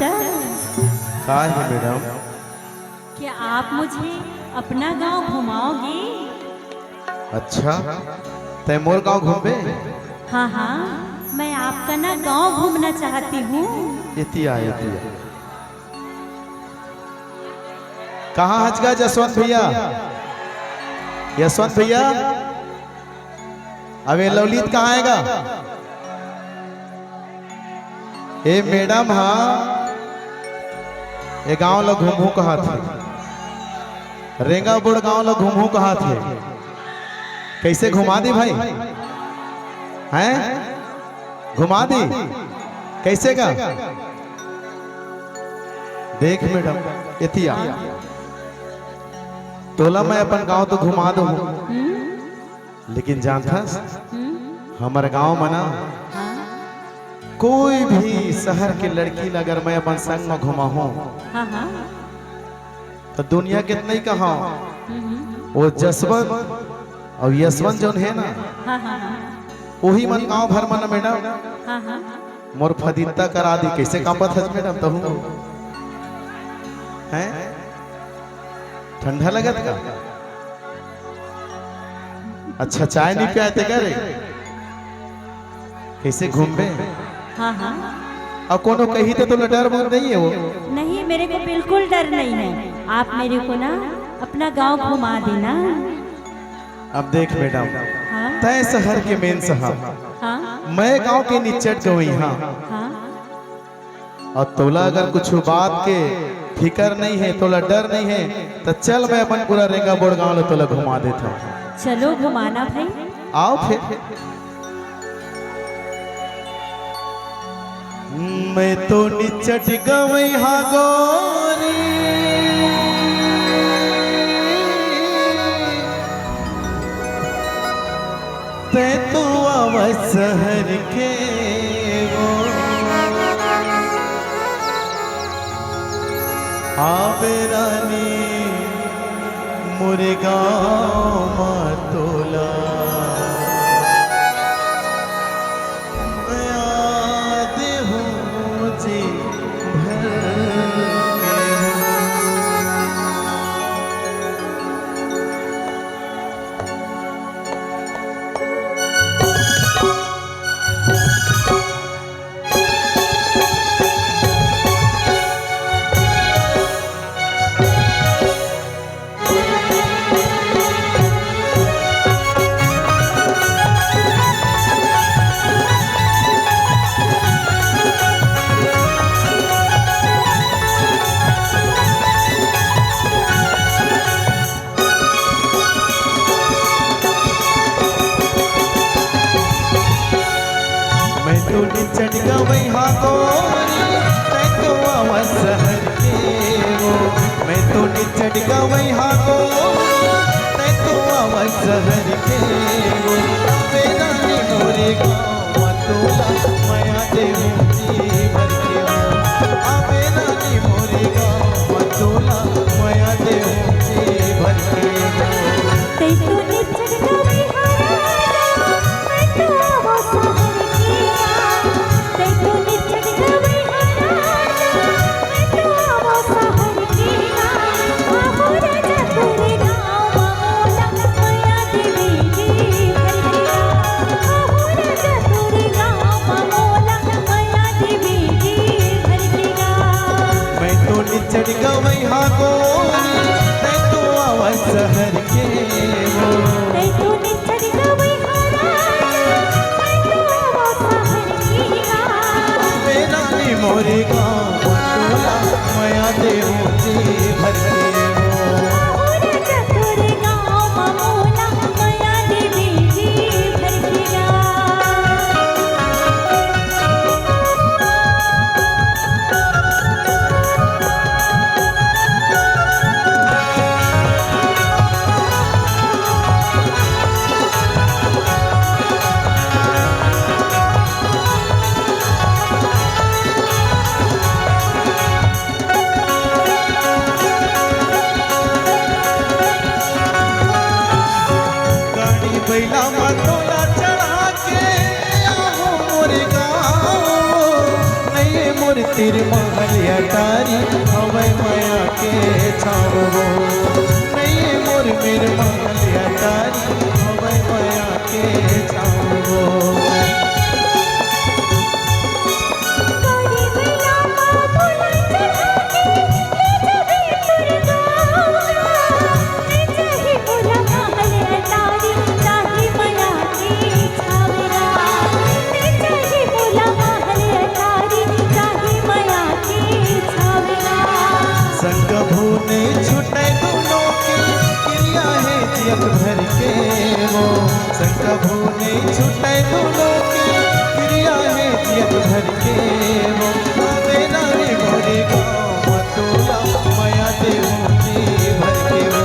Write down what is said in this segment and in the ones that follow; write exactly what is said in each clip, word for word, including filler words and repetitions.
Sir, का हे madam? क्या आप मुझे अपना गांव घुमाओगे? अच्छा, तैं मोर गांव घूमबे? हाँ, हाँ, मैं आपका ना गांव घूमना चाहती हूँ। एती आ, एती आ। कहाँ हच गा जसवंत भैया? यशवंत भैया, अबे लवलीत कहाँ हे गा? ए मैडम हा ए गांव ल घूमहूं कहत हे, रेंगाबोड़ गांव ल घूमहूं कहत हे। कइसे घुमा दी भाई? हैं? घुमा दी? कइसे गा? देख मैडम, एती आ, तोला मैं अपन गांव तो घुमा दूं, हम्म? लेकिन जानथस, हम्म? हमर गांव म ना हाँ? कोई भी शहर के लड़की ला अगर मैं अपन संग म घुमाहूं, हाँ, हाँ। त दुनिया के नइ कहा, हम्म, हम्म। वो जसवंत अउ यशवंत जौन हे ना, हाँ, हाँ, हाँ। ओही मन गांव भर म ना मैडम, हाँ, हाँ। मोर फदित्ता करा दी। कइसे कांपत हच मैडम तहूं? हैं? ठंडा लगत का? अच्छा, चाय नइ पियाय ते का रे? कइसे घूमबे? हाँ, हाँ। अउ कोनो कही त तोला डर बोध नइ हे वो? नहीं, मेरे को बिल्कुल डर नहीं है। आप मेरे को ना अपना गांव घुमा देना। अब देख मैडम, हाँ? तैं शहर के मेंस हा, हाँ? मैं गांव के निच्चट गवइहा। हाँ? अउ तोला अगर कुछु बात के फिकर नइ हे, तोला डर नइ हे, त चल मैं अपन पूरा रेंगाबोड़ गांव ल तोला घुमा देथंव। चलो घुमाना भाई। आव फेर। मैं तो निच्चट गवइहा गोरी, तैं तो आवा शहर के वो। आबे रानी मोरे गाँव म तोला, मया देहूँ जी भर के। मैं तो निचट गवई हा गोरी, तैं तो आवा शहर के वो। मैं तो निचट गवई हा गोरी, तैं तो आवा शहर के वो। आबे रानी मोरे गाँव म तोला, मया देहूँ जी भर के वो। आबे रानी मोरे गाँव म तोला, मया देहूँ जी भर के वो। तैं तो निचट गवई हा राजा, मैं तो आवा शहर के वो। तैं तो निचट गवई हा राजा, मैं तो आवा शहर के वो। आबो राजा तोरे गाँव म मोला, मया देबे जी भर के वो। आबो राजा तोरे गाँव म मोला, मया देबे जी भर के वो। मैं तो निचट गवई हा गोरी, तैं तो आवा शहर के वो। तैं तो निचट गवई हा राजा, मैं तो आवा शहर के वो। आबे रानी मोरे गाँव म तोला, मया देहूँ जी भर के वो। आबो राजा तोरे गाँव म मोला, मया देबे जी भर के वो। गाड़ी बइला म तोला चढ़ा के आहूँ मोरे गाँव, नइ ए मोर निर्महल अटारी हवय मया के छाँव वो। नइये मोर निर्महल अटारी हवय मया के छाँव वो। संग भू नइ छूटय दूनों के, किरिया हे जियत भर के वो। संग भू नइ छूटय दूनों के, किरिया हे जियत भर के वो। आबे ना रे मोरे गाँव म तोला, मया देहूँ जी भर के वो।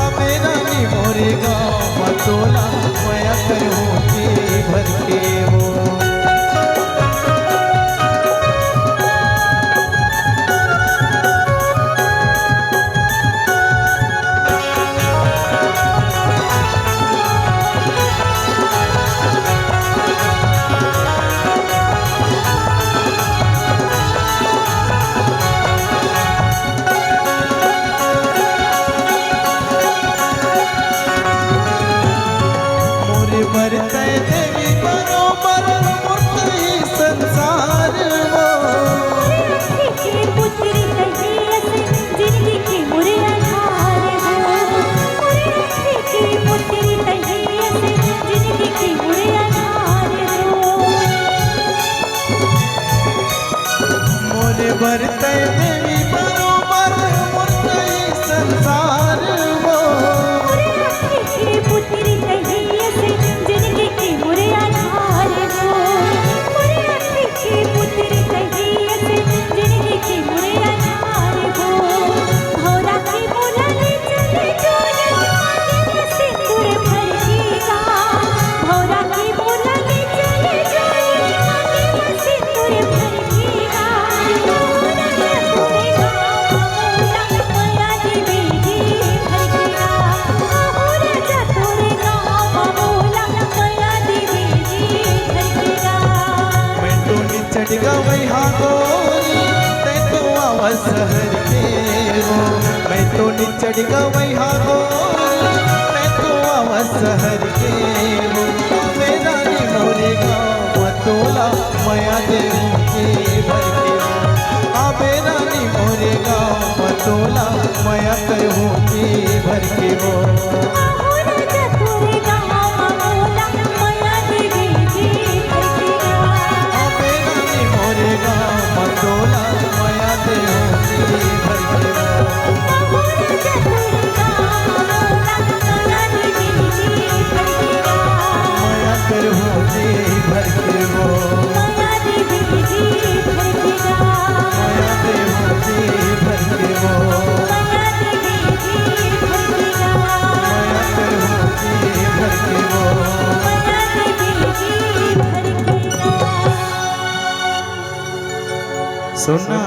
आबे ना रे मोरे गाँव म तोला, मया करहूँ जी भर के वो। मोरे बर तैं देवी बरोबर, मोर तैं संसार वो। मोरे आँखी के पुतरी तैं ही अस, जिनगी के मोरे आधार वो। मोरे आँखी के पुतरी तैं ही अस, जिनगी के मोरे आधार वो। मोरे बर तैं देवी बरोबर, मोर तैं संसार वो। मोरे आँखी के पुतरी तैं ही अस, जिनगी के मोरे आधार वो। मोरे आँखी के पुतरी तैं ही अस, जिनगी के मोरे आधार वो। भौरा के मोला ले चले जोरे, मांगे में सिंदूर भर के गा। भौरा के मोला ले चले जोरे, मांगे में सिंदूर भर के गा। भौरा के मोला मया देवी जी भर के गा। भौरा के मोला मया देवी जी भर के गा। मैं तो निचट गवई हा गोरी, तैं तो आवा सहर के वो। मैं तो निचट गवई हा गोरी, तैं तो आवा सहर के वो। आबे ना रे मोरे गाँव म तोला, मया देहूँ जी भर के वो। आबे ना रे मोरे गाँव म तोला, मया करहूँ जी भर के वो। आबे ना रे मोरे गाँव म तोला, मया देहूँ जी भर के वो। मया करहूँ जी भर के वो। मया देहूँ जी भर के वो। मया करहूँ जी भर के वो। सुन ना,